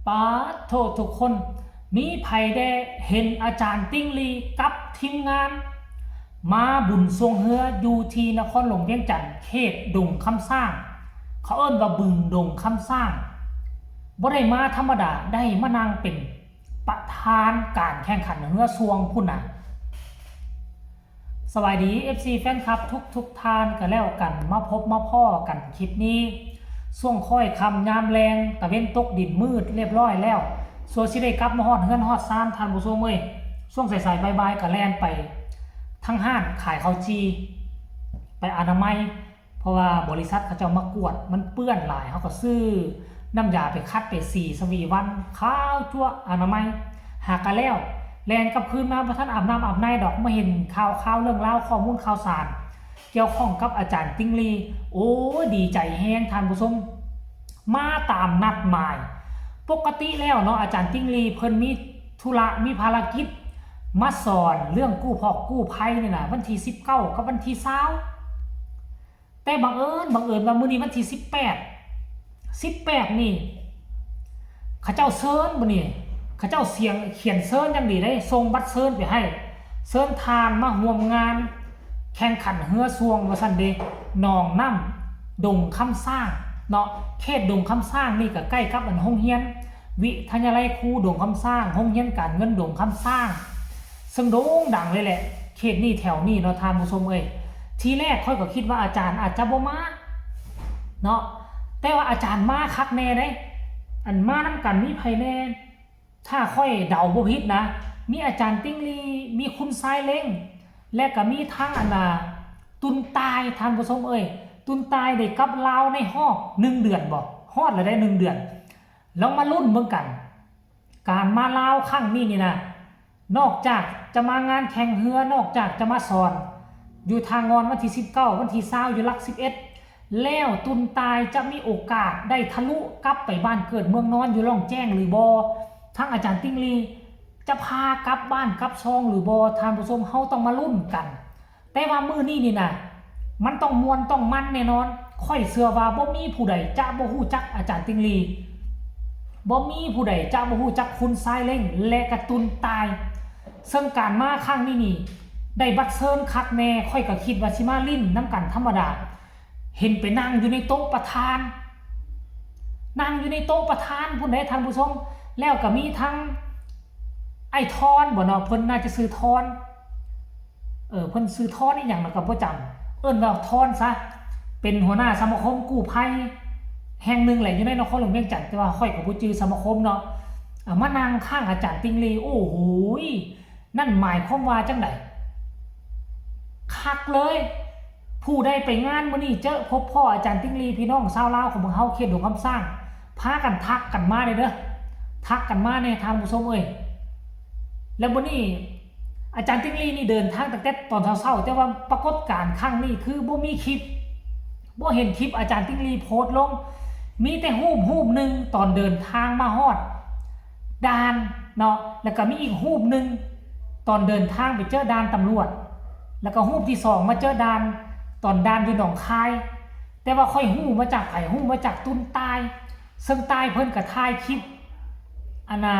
ປາດໂທ ທຸກຄົນ ມີໃຜແດ່ເຫັນອາຈານຕິ່ງລີກັບທີມງານ ມາບຸນຊ່ວງເຮືອຢູ່ທີ່ນະຄອນຫຼວງວຽງຈັນ ເຂດດົງຄຳຊ້າງ ເຂົາເອີ້ນວ່າບຶງດົງຄຳຊ້າງ. ບໍ່ໄດ້ມາທຳມະດາ ໄດ້ມານັ່ງເປັນປະທານການແຂ່ງຂັນເຮືອຊ່ວງພຸ້ນນະ. ສະບາຍດີ ເອັຟຊີ ແຟນຄລັບທຸກໆທ່ານກະແລ້ວກັນ, ມາພົບມາພໍ້ກັນຄລິບນີ້ ຊ່ວງຄ້ອຍຄ່ຳຍາມແລງ, ຕາເວັນຕົກ, ດິນມືດລຽບລ້ອຍແລ້ວ, ຊົ່ວຊິໄດ້ກັບມາຮອດເຮືອນຮອດຊານ, ທ່ານຜູ້ຊົມເອີຍ. ຊ່ວງສາຍໆບ່າຍໆກະແລ່ນໄປທາງຮ້ານຂາຍເຂົ້າຈີ່ ໄປອະນາໄມ, ເພາະວ່າບໍລິສັດເຂົາເຈົ້າມາກວດ ມັນເປື້ອນຫຼາຍ, ເຮົາກໍຊື້ນ້ຳຢາໄປຂັດໄປສີ ສະວີວັນ ຂາວຈັ້ວະ ອະນາໄມ. ຫາກະແລ້ວ ແລ່ນກັບຄືນມາ ບໍ່ທັນອາບນ້ຳອາບໃນດອກ, ມາເຫັນຂ່າວຄາວເລື່ອງລາວ ຂໍ້ມູນຂ່າວສານກ່ຽວຂ້ອງກັບອາຈານຕິ່ງລີ. ໂອ້ຍ ດີໃຈແຮງທ່ານຜູ້ຊົມ, ມາຕາມນັດໝາຍ. ປົກກະຕິແລ້ວເນາະ ອາຈານຕິ່ງລີເພິ່ນມີທຸລະ ມີພາລະກິດມາສອນເລື່ອງກູ້ພອກກູ້ໄພນີ້ນະ ວັນທີສິບເກົ້າກັບວັນທີຊາວ. ແຕ່ບັງເອີນ ບັງເອີນວ່າມື້ນີ້ວັນທີສິບແປດ ສິບແປດນີ້ ເຂົາເຈົ້າເຊີນ ມື້ນີ້ເຂົາເຈົ້າສຽງ ຂຽນເຊີນຢ່າງດີເດ້ ສົ່ງບັດເຊີນໄປໃຫ້ ເຊີນທ່ານມາຮ່ວມງານແຂ່ງຂັນເຮືອຊ່ວງວ່າຊັ້ນເດ້. ໜອງນ້ຳດົງຄຳຊ້າງເນາະ, ເຂດດົງຄຳຊ້າງນີ້ກໍໃກ້ກັບອັນໂຮງຮຽນວິທະຍາໄລຄູດົງຄຳຊ້າງ, ໂຮງຮຽນການເງິນດົງຄຳຊ້າງ ເຊິ່ງໂດ່ງດັງເລີຍແຫຼະ ເຂດນີ້ແຖວນີ້ເນາະທ່ານຜູ້ຊົມເອີຍ. ທີແລກຂ້ອຍກໍຄິດວ່າອາຈານອາດຈະບໍ່ມາເນາະ, ແຕ່ວ່າອາຈານມາຄັກແນ່ເດ້. ອັນມານຳກັນມີໃຜແນ່? ຖ້າຂ້ອຍເດົາບໍ່ຜິດນະ ມີອາຈານຕິ່ງລີ, ມີຄຸນຊາຍເລັງ ແລະກໍມີທັງອັນນ່າ ຕຸນຕາຍ ທ່ານຜູ້ຊົມເອີຍ. ຕຸນຕາຍໄດ້ກັບລາວໃນຮອບໜຶ່ງເດືອນບໍ? ຮອດແລ້ວໄດ໋ ໜຶ່ງເດືອນ. ລອງມາລຸ້ນເບິ່ງກັນ ການມາລາວຄັ້ງນີ້ນີ້ນະ ນອກຈາກຈະມາງານແຂ່ງເຮືອ, ນອກຈາກຈະມາສອນຢູ່ທ່າງ່ອນວັນທີສິບເກົ້າ, ວັນທີຊາວຢູ່ຫຼັກສິບເອັດແລ້ວ, ຕຸນຕາຍຈະມີໂອກາດໄດ້ທະລຸກັບໄປບ້ານເກີດເມືອງນອນຢູ່ລ່ອງແຈ້ງຫຼືບໍ່? ທັງອາຈານຕິ່ງລີຈະພາກັບບ້ານກັບຊ່ອງຫຼືບໍ່? ທ່ານຜູ້ຊົມ, ເຮົາຕ້ອງມາລຸ້ນກັນ. ແຕ່ວ່າມື້ນີ້ນີ້ນະ ມັນຕ້ອງມ່ວນຕ້ອງມັນແນ່ນອນ. ຂ້ອຍເຊື່ອວ່າບໍ່ມີຜູ້ໃດຈະບໍ່ຮູ້ຈັກອາຈານຕິ່ງລີ, ບໍ່ມີຜູ້ໃດຈະບໍ່ຮູ້ຈັກຄຸນຊາຍເລັງ ແລະກະຕຸນຕາຍ. ເຊິ່ງການມາຄັ້ງນີ້ນີ້ ໄດ້ບັດເຊີນຄັກແນ່, ຂ້ອຍກໍຄິດວ່າຊິມາຫຼິ້ນນຳກັນທຳມະດາ, ເຫັນໄປນັ່ງຢູ່ໃນໂຕະປະທານ, ນັ່ງຢູ່ໃນໂຕະປະທານພຸ້ນເດ້ທ່ານຜູ້ຊົມ. ແລ້ວກໍມີທັງ ອ້າຍທອນບໍເນາະ, ເພິ່ນໜ້າຈະຊື່ທອນ, ເອີ ເພິ່ນຊື່ທອນອີ່ຫຍັງລະກໍບໍ່ຈຳ, ເອີ້ນວ່າທອນຊະ, ເປັນຫົວໜ້າສະມາຄົມກູ້ໄພແຫ່ງໜຶ່ງແຫຼະ ຢູ່ໃນນະຄອນຫຼວງວຽງຈັນ, ແຕ່ວ່າຂ້ອຍກໍບໍ່ຈື່ສະມາຄົມເນາະ. ອາ ມານັ່ງຂ້າງອາຈານຕິ່ງລີ, ໂອ້ໂຫຍ ນັ້ນໝາຍຄວາມວ່າຈັ່ງໃດ? ຄັກເລີຍ. ຜູ້ໃດໄປງານມື້ນີ້ ເຈີພົບພໍ້ອາຈານຕິ່ງລີ, ພີ່ນ້ອງຊາວລາວຂອງພວກເຮົາເຂດດົງຄຳຊ້າງ ພາກັນທັກກັນມາແດ່ເດີ, ທັກກັນມາແດ່ທ່ານຜູ້ຊົມເອີຍ. ແລ້ວມື້ນີ້ອາຈານຕິ່ງລີນີ້ເດີນທາງຕັ້ງແຕ່ຕອນເຊົ້າໆ, ແຕ່ວ່າປາກົດການຄັ້ງນີ້ຄືບໍ່ມີຄລິບ, ບໍ່ເຫັນຄລິບອາຈານຕິ່ງລີໂພສລົງ, ມີແຕ່ຮູບຮູບໜຶ່ງຕອນເດີນທາງມາຮອດ ດ່ານເນາະ, ແລ້ວກໍມີອີກຮູບໜຶ່ງຕອນເດີນທາງໄປເຈີດ່ານຕຳຫຼວດ, ແລ້ວກໍຮູບທີສອງມາເຈີດ່ານ ຕອນດ່ານຢູ່ໜອງຄາຍ, ແຕ່ວ່າຂ້ອຍຮູ້ມາຈາກໃຜ? ຮູ້ມາຈາກຕຸນຕາຍ, ເຊິ່ງຕາຍເພິ່ນກໍຖ່າຍຄລິບ ອັນນ່າ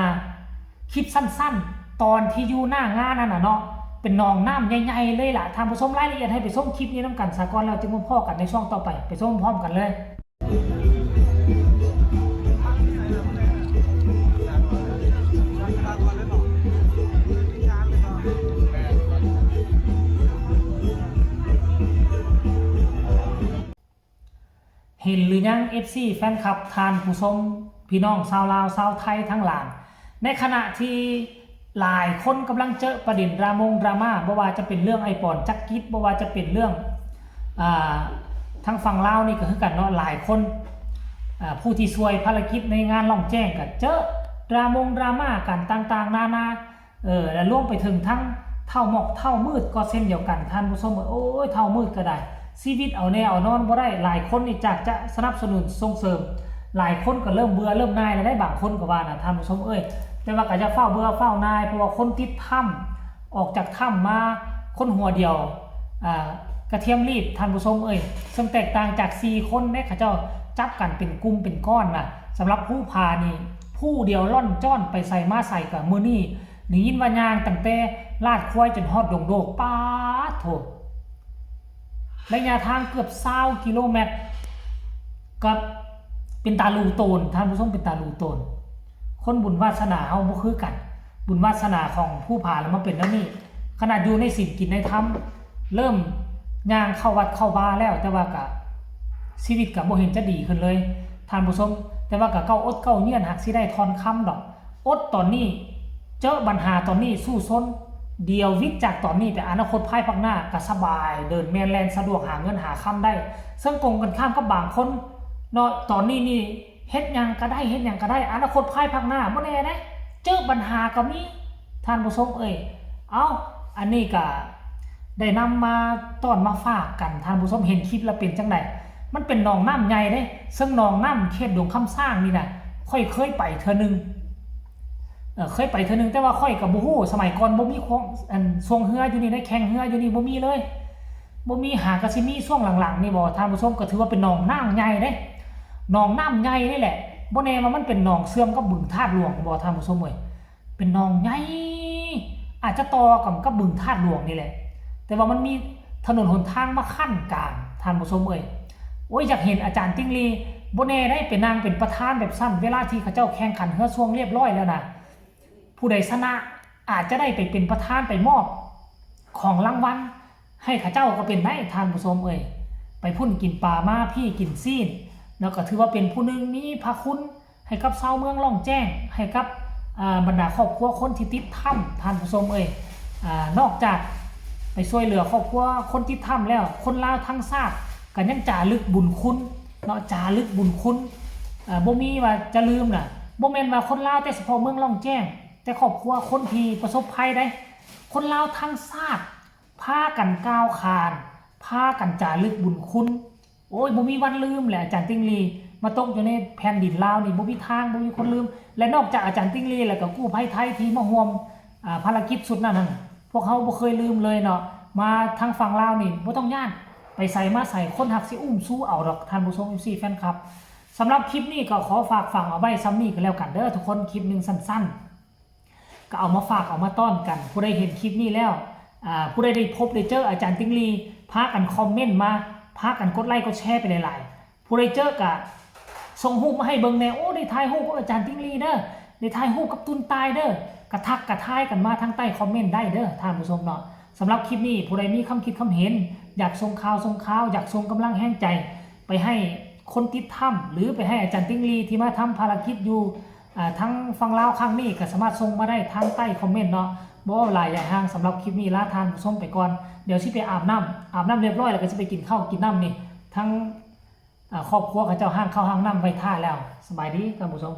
ຄລິບສັ້ນໆ ຕອນທີ່ຢູ່ໜ້າງານນັ້ນນະເນາະ, ເປັນໜອງນ້ຳໃຫຍ່ໆເລີຍລະ. ທ່ານຜູ້ຊົມ, ລາຍລະອຽດໃຫ້ໄປຊົມຄລິບນີ້ນຳກັນສາກ່ອນ ແລ້ວຈຶ່ງມາພໍ້ກັນໃນຊ່ວງຕໍ່ໄປ, ໄປຊົມພ້ອມກັນເລີຍ. ເຫັນຫຼືຍັງ ເອັຟຊີ ແຟນຄລັບ ທ່ານຜູ້ຊົມ ພີ່ນ້ອງຊາວລາວຊາວໄທທັງຫຼາຍ, ໃນຂະນະທີ່ ຫຼາຍຄົນກຳລັງເຈີປະເດັນດຣາມົງດຣາມາ, ບໍ່ວ່າຈະເປັນເລື່ອງອ້າຍປອນ ຈັກກິດ, ບໍ່ວ່າຈະເປັນເລື່ອງ ອ່າ ທາງຝັ່ງລາວນີ້ກໍຄືກັນເນາະ, ຫຼາຍຄົນ ອ່າ ຜູ້ທີ່ຊ່ວຍພາລະກິດໃນງານລ່ອງແຈ້ງກໍເຈີດຣາມົງດຣາມາກັນຕ່າງໆນານາ, ເອີ ແລະລວມໄປເຖິງທັງທ້າວໝອກທ້າວມືດກໍເຊັ່ນດຽວກັນ ທ່ານຜູ້ຊົມ. ໂອ້ຍ ທ້າວມືດກໍໄດ້ ຊີວິດເອົາແນ່ເອົານອນບໍ່ໄດ້, ຫຼາຍຄົນນີ້ຈາກຈະສະໜັບສະໜູນສົ່ງເສີມ, ຫຼາຍຄົນກໍເລີ່ມເບື່ອເລີ່ມໜ່າຍແລ້ວໄດ໋ ບາງຄົນກໍວ່ານະ ທ່ານຜູ້ຊົມເອີຍ. ແຕ່ວ່າກໍຢ່າຟ້າວເບື່ອຟ້າວໜ່າຍ, ເພາະວ່າຄົນຕິດຖ້ຳ ອອກຈາກຖ້ຳມາ ຄົນຫົວດຽວ ອ່າ ກະທຽມລີບ ທ່ານຜູ້ຊົມເອີຍ. ເຊິ່ງແຕກຕ່າງຈາກສີ່ຄົນເດ້, ເຂົາເຈົ້າຈັບກັນເປັນກຸ່ມເປັນກ້ອນນະ. ສຳລັບພູຜານີ້ ຜູ້ດຽວລ່ອນຈ້ອນໄປໃສມາໃສ ກະມື້ນີ້ໄດ້ຍິນວ່າຍ່າງຕັ້ງແຕ່ລາດຄວາຍຈົນຮອດດົງໂດກ. ປາດໂທ້ ໄລຍະທາງເກືອບຊາວກິໂລແມັດ ກໍເປັນຕາລູໂຕນ ທ່ານຜູ້ຊົມ ເປັນຕາລູໂຕນ. ຄົນບຸນວາສະໜາເຮົາບໍ່ຄືກັນ, ບຸນວາສະໜາຂອງພູຜາລະມາເປັນແນວນີ້. ຂະໜາດຢູ່ໃນສິນກິນໃນທຳ ເລີ່ມຍ່າງເຂົ້າວັດເຂົ້າວາແລ້ວ ແຕ່ວ່າກະ ຊີວິດກະບໍ່ເຫັນຈະດີຂຶ້ນເລີຍ ທ່ານຜູ້ຊົມ. ແຕ່ວ່າກະເກົ້າອົດເກົ້າຍຽນ ຫາກຊິໄດ້ທ່ອນຄຳດອກ. ອົດຕອນນີ້ ເຈີບັນຫາຕອນນີ້ ສູ້ຊົນ ດຽວວິດຈາກຕອນນີ້ໄປ ອະນາຄົດພາຍພາກໜ້າກະສະບາຍ ເດີນແມ່ນແລ່ນສະດວກ ຫາເງິນຫາຄຳໄດ້. ເຊິ່ງກົງກັນຂ້າມກັບບາງຄົນເນາະ ຕອນນີ້ນີ້ເຮັດຫຍັງກະໄດ້ ເຮັດຫຍັງກະໄດ້ ອະນາຄົດພາຍພາກໜ້າບໍ່ແນ່ເດ້ ເຈີບັນຫາກະມີ ທ່ານຜູ້ຊົມເອີຍ. ເອົ້າ ອັນນີ້ກະໄດ້ນຳມາຕ້ອນມາຝາກກັນ ທ່ານຜູ້ຊົມ ເຫັນຄລິບແລ້ວເປັນຈັ່ງໃດ? ມັນເປັນໜອງນ້ຳໃຫຍ່ເດ້ ເຊິ່ງໜອງນ້ຳເຂດດົງຄຳຊ້າງນີ້ນະ ຂ້ອຍເຄີຍໄປເທື່ອໜຶ່ງ ເອີ ເຄີຍໄປເທື່ອໜຶ່ງ ແຕ່ວ່າຂ້ອຍກະບໍ່ຮູ້ ສະໄໝກ່ອນບໍ່ມີຂອງ ອັນ ຊ່ວງເຮືອຢູ່ນີ້ເດ້ ແຂ່ງເຮືອຢູ່ນີ້ບໍ່ມີເລີຍ ບໍ່ມີ. ຫາກະຊິມີຊ່ວງຫຼັງໆນີ້ບໍ ທ່ານຜູ້ຊົມ ກະຖືວ່າເປັນໜອງນ້ຳໃຫຍ່ເດ້ ໜອງນ້ຳໃຫຍ່ນີ້ແຫຼະ. ບໍ່ແນ່ວ່າມັນເປັນໜອງເຊື່ອມກັບບຶງທາດຫຼວງບໍ ທ່ານຜູ້ຊົມເອີຍ. ເປັນໜອງໃຫຍ່ ອາດຈະຕໍ່ກັນກັບບຶງທາດຫຼວງນີ້ແຫຼະ ແຕ່ວ່າມັນມີຖະໜົນຫົນທາງມາຂັ້ນກາງ ທ່ານຜູ້ຊົມເອີຍ. ໂອ້ຍ ຢາກເຫັນອາຈານຕິ່ງລີ ບໍ່ແນ່ໄດ້ໄປນັ່ງເປັນປະທານແບບຊັ້ນ ເວລາທີ່ເຂົາເຈົ້າແຂ່ງຂັນເຮືອຊ່ວງລຽບຮ້ອຍແລ້ວນະ ຜູ້ໃດຊະນະອາດຈະໄດ້ໄປເປັນປະທານ ໄປມອບຂອງລາງວັນໃຫ້ເຂົາເຈົ້າກະເປັນໄດ້ ທ່ານຜູ້ຊົມເອີຍ. ໄປພຸ້ນກິນປາ ມາພີ້ກິນຊີ້ນ ແລ້ວກະຖືວ່າເປັນຜູ້ໜຶ່ງມີພະຄຸນ ໃຫ້ກັບຊາວເມືອງລ່ອງແຈ້ງ ໃຫ້ກັບ ອາ ບັນດາຄອບຄົວຄົນທີ່ຕິດຖ້ຳ ທ່ານຜູ້ຊົມເອີຍ. ອາ ນອກຈາກໄປຊ່ວຍເຫຼືອຄອບຄົວຄົນຕິດຖ້ຳແລ້ວ ຄົນລາວທັງຊາດກະຍັງຈາລຶກບຸນຄຸນເນາະ ຈາລຶກບຸນຄຸນ ອາ ບໍ່ມີວ່າຈະລືມນະ. ບໍ່ແມ່ນວ່າຄົນລາວແຕ່ສະເພາະເມືອງລ່ອງແຈ້ງ ແຕ່ຄອບຄົວຄົນທີ່ປະສົບໄພໃດ໋ ຄົນລາວທັງຊາດພາກັນກ່າວຂານ ພາກັນຈາລຶກບຸນຄຸນ. ໂອ້ຍ ບໍ່ມີວັນລືມແຫຼະ ອາຈານຕິ່ງລີ ມາຕົກຢູ່ໃນແຜ່ນດິນລາວນີ້ ບໍ່ມີທາງ ບໍ່ມີຄົນລືມ. ແລະ ນອກຈາກອາຈານຕິ່ງລີ ແລ້ວກະກູ້ໄພໄທທີ່ມາຮ່ວມ ອາ ພາລະກິດຊຸດນັ້ນຫັ້ນ ພວກເຮົາບໍ່ເຄີຍລືມເລີຍເນາະ. ມາທາງຝັ່ງລາວນີ້ບໍ່ຕ້ອງຢ້ານ ໄປໃສມາໃສ ຄົນຮັກຊິອຸ້ມຊູເອົາດອກ ທ່ານຜູ້ຊົມ ເອັຟຊີ ແຟນຄລັບ. ສຳລັບຄລິບນີ້ກະຂໍຝາກຝັງເອົາໄວ້ຊ່ຳນີ້ກະແລ້ວກັນເດີທຸກຄົນ ຄລິບໜຶ່ງສັ້ນໆ ກະເອົາມາຝາກເອົາມາຕ້ອນກັນ. ຜູ້ໃດເຫັນຄລິບນີ້ແລ້ວ ອາ ຜູ້ໃດໄດ້ພົບໄດ້ເຈີອາຈານຕິ່ງລີ ພາກັນຄອມເມັນມາ ພາກັນກົດໄລ້ກົດແຊໄປຫຼາຍໆ. ຜູ້ໃດເຈີກະສົ່ງຮູບມາໃຫ້ເບິ່ງແດ່ ໂອ້ ໄດ້ຖ່າຍຮູບກັບອາຈານຕິ່ງລີເດີ ໄດ້ຖ່າຍຮູບກັບຕຸນຕ່າຍເດີ ກະທັກກະທາຍກັນມາທາງໃຕ້ຄອມເມັນໄດ້ເດີ ທ່ານຜູ້ຊົມເນາະ. ສຳລັບຄລິບນີ້ ຜູ້ໃດມີຄຳຄິດຄຳເຫັນ ຢາກສົ່ງຂ່າວ ສົ່ງຂ່າວ ຢາກສົ່ງກຳລັງແຮງໃຈໄປໃຫ້ຄົນຕິດຖ້ຳ ຫຼື ໄປໃຫ້ອາຈານຕິ່ງລີທີ່ມາທຳພາລະກິດຢູ່ ອາ ທາງຝັ່ງລາວຄັ້ງນີ້ ກະສາມາດສົ່ງມາໄດ້ທາງໃຕ້ຄອມເມັນເນາະ. ບໍ່ເວົ້າຫຼາຍຢາຍຫ່າງ ສຳລັບຄລິບນີ້ລາທ່ານຜູ້ຊົມໄປກ່ອນ ດຽວຊິໄປອາບນ້ຳ ອາບນ້ຳລຽບຮ້ອຍແລ້ວກະຊິໄປກິນເຂົ້າກິນນ້ຳນີ້ ທາງ ອາ ຄອບຄົວເຂົາເຈົ້າຫ້າງເຂົ້າຫ້າງນ້ຳໄວ້ຖ້າແລ້ວ. ສະບາຍດີທ່ານຜູ້ຊົມ.